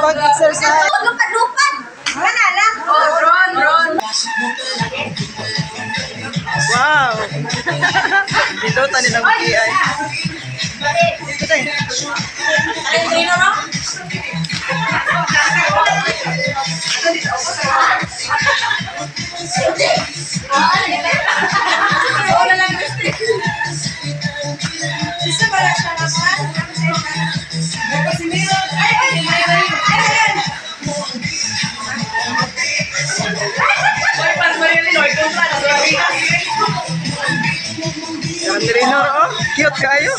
Pag-exercise. Lupad-lupad. Wala lang. Oh, drone, drone. Wow! Dito, tanin ang PI. Dito tayo. Ay, Trino, no? Sister, wala siya naman. Ay, ay, ay, ay, ay, ay. Ang trainer, oh. Cute kayo.